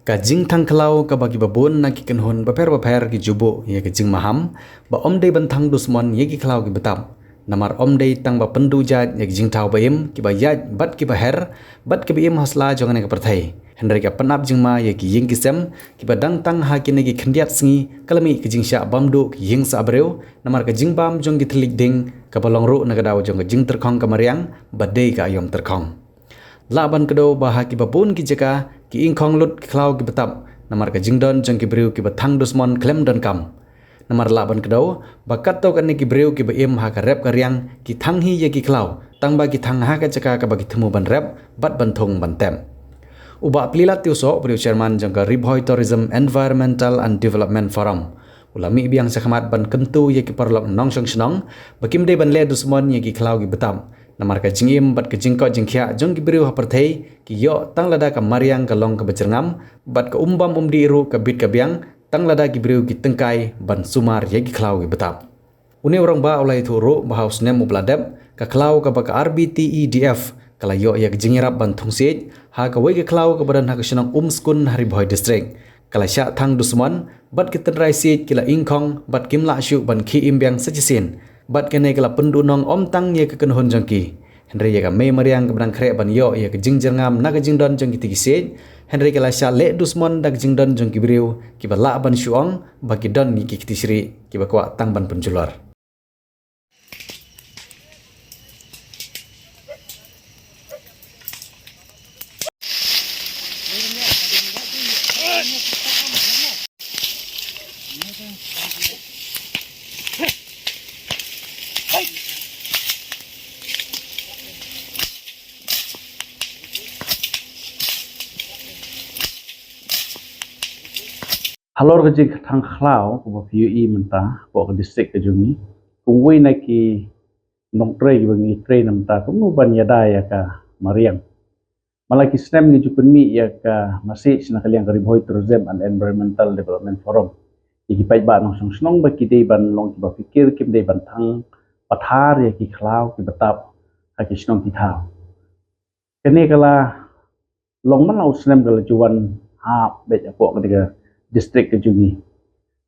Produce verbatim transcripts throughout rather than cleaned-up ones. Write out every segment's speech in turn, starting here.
Ka jingthang khlaw kaba kiba bun na ki kynhun bapher bapher ki ju buh ïa ka jingmaham ba ym dei ban thang dusmon ïa ki khlaw ki btap. Namar ym dei tang ba pynduh jait ïa ki jingthaw ba im, kiba ïaid bad kiba her, bad kiba im ha sla jong kane ka pyrthei. Hynrei ka pynap jingma ïa ki ïing ki sem kiba dang tang ha kine ki khyndiat sngi ka la mih ka jingshah bam duh ki ïing sah briew namar ka jingbam jong ki thylliej ding kaba long ruh na ka daw jong ka jingtyrkhong ka mariang ba dei ka aïom tyrkhong. Lah ban kdew ba ha kiba bun ki jaka ki ingkhong lut ki khlaw ki btap namar ka jingdon jong ki briew kiba thang dusmon khlem donkam. Namar lah ban kdew ba katto katne ki briew kiba im ha ka rep ka riang ki thang hi ïa ki khlaw, tang ba ki thang ha ka jaka kaba ki thmu ban rep bad ban thung ban tep. U Bah Plilat Tiewsoh, u dei u chairman jong ka Ri Bhoi Tourism Environmental and Development Forum, u la mih biang sha khmat ban kyntu ïa ki paralok nongshong shnong ba kim dei ban leh dusmon ïa ki khlaw ki btap. Namar ka jingim bad ka jingkoit jingkhiah jong ki briew ha pyrthei ki ïoh tang lada ka mariang ka long kaba jyrngam, bad ka um bam um dih ruh ka bit ka biang tang lada ki briew ki tyngkai ban sumar ïa ki khlaw ki btap. Une u rangbah u la ïathuh ruh ba ha u snem uba la dep, ka khlaw kaba ka R B T E D F ka la ïoh ïa ka jingïarap ban thung siej ha kawei ka khlaw kaba don ha ka shnong Umskun ha Ri Bhoi District. Ka la shah thang dusmon bad ki tynrai siej ki la ingkhong bad kim lah shuh ban khie im biang sa shisien. Bad kane ka la pynduhnong ym tang ïa ka kynhun jong ki, hynrei ïa ka mei mariang kaba dang khreh ban ïoh ïa ka jingjyrngam na ka jingdon jong kitei ki siej. Hynrei ka la shah leh dusmon da ka jingdon jong ki briew kiba lah ban shu ong ba ki don ïa ki kti shrieh kiba kwah tang ban pynjulor. Halor ka jingthang khlaw kaba phi ïohi mynta hapoh ka district ka jong ngi, kum uwei na ki nongtrei kiba ngi trei na mynta, kumno ban ïada ïa ka mariang. Man la ki snem ngi ju pynmih ïa ka message na ka liang ka Ri Bhoi Tourism and Environmental Development Forum ïa ki paidbah nongshong shnong ba ki dei ban long kiba phikir, kim dei ban thang pathar ïa ki khlaw ki btap ha ki shnong ki thaw. Kane ka la long man la u snem ka la ju wan hap beit hapoh kane ka district ka jong ngi.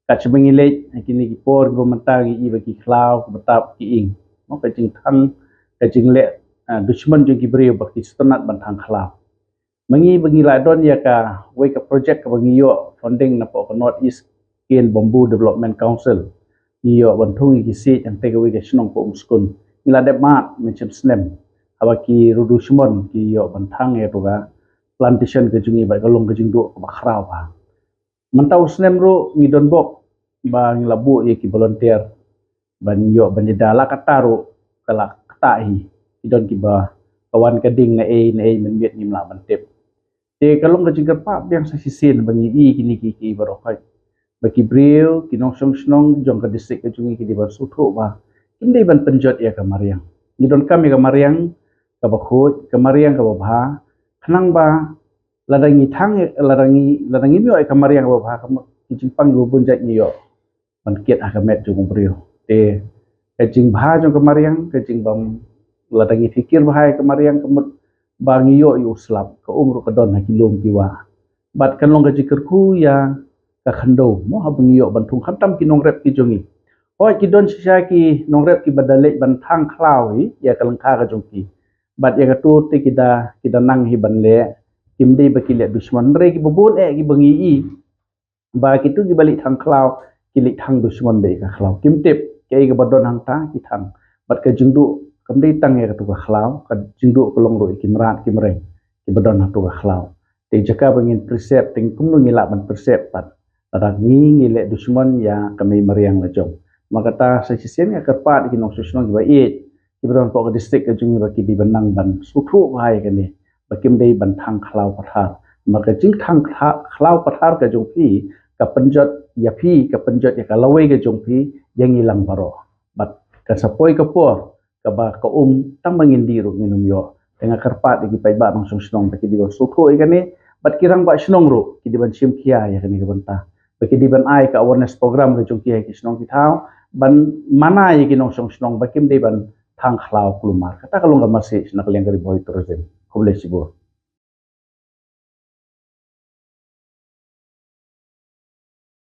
Kat shaba ngi leit ha kine ki por kiba mynta ngi i ba ki khlaw ki btap ki ing, mo, ka jingthang, ka jingleh, ah, dusmon jong ki briew ba ki sngewtynnat ban thang khlaw. Ma ngi ba ngi la don ïa kawei ka project kaba ngi ïoh funding napoh ka North East Ken Bamboo Development Council. Ngi ïoh ban thung ïa ki siej hangtei kawei ka shnong ka Umskun. Ngi la dep mad mynshem snem haba ki riew dusmon ki ïoh ban thang ïa katu ka plantation ka jong ngi bad ka long ka jingduh kaba khraw bha. Mynta u snem ruh ngi don bok ba ngi la buh ïa ki volunteer ban ïoh ban ïada, la katta ruh ka la ktah hi. Ki don kiba ka wan ka ding na ei na ei mynmiet ngim lah ban tip. Te ka long ka jingkyrpad biang sa shisien ba ngi i kine ki, ki baroh khoit ba ki briew, ki nongshong shnong jong ka district ka jong ngi ki dei ban sngewthuh ba kim dei ban pynjot ïa ka mariang. Ngi donkam ïa ka mariang kaba khuid, ka mariang kaba bha, khnang ba lada ngi thang, lada ngi, lada ngim ïoh ïa ka mariang kaba bha, ka mut ki jingpang kiba bun jait ngi ïoh ban kit ha ka met jong u briew. Te ka jingbha jong ka mariang, ka jingbam, lada ngi phikir bha ïa ka mariang, ka mut ba ngi ïoh ïa u slap, ka um ruh ka don ha ki lum ki wah. Bad kan long ka jingkyrkhu ïa ka khyndew, mo, haba ngi ïoh ban thung, khamtam ki nongrep ki jong ngi. Hooid, ki don shisha ki nongrep kiba da leit ban thang khlaw hi ïa ka lyngkha ka jong ki. Bad ïa katu te ki da, ki da nang hi ban leh, kim dei ba ki leh dusmon, hynrei kiba bun eh kiba ngi i ba kitu kiba leit thang khlaw ki leit thang dusmon bad ïa ka khlaw. Kim tip kaei kaba don hangta, ki thang. Bad ka jingduh kam dei tang ïa katu ka khlaw, ka jingduh ka long ruh ïa ki mrad ki mreng kiba don hangtu ka khlaw. Te jaka ba ngin preserve, te kumno ngi lah ban preserve pat lada ngi, ngi leh dusmon ïa ka mei mariang la jong. Namar kata sa shisien nga kyrpad ïa ki nongshong shnong kiba ïeit, kiba don hapoh ka district ka jong ngi ba ki dei ban nang ban sngewthuh bha ïa kane, ba kim dei ban thang khlaw pathar. Namar ka jingthang khlaw, khlaw pathar ka jong phi ka pynjot ïa phi, ka pynjot ïa ka lawei ka jong phi, ïa ngi lang baroh. Bad kan sa poi ka por kaba ka um tang ba ngin dih ruh ngin ym ïoh. Te nga kyrpad ïa ki paidbah nongshong shnong ba ki dei ban sngewthuh ïa kane, bad ki rangbah shnong ruh ki dei ban shim khia ïa kane ka bynta, ba ki dei ban ai ka awareness program ka jong ki ha ki shnong ki thaw, ban mana ïa ki nongshong shnong ba kim dei ban thang khlaw kulmar. Kata ka long ka message na ka liang ka Ri Bhoi Tourism. Khublei shibun.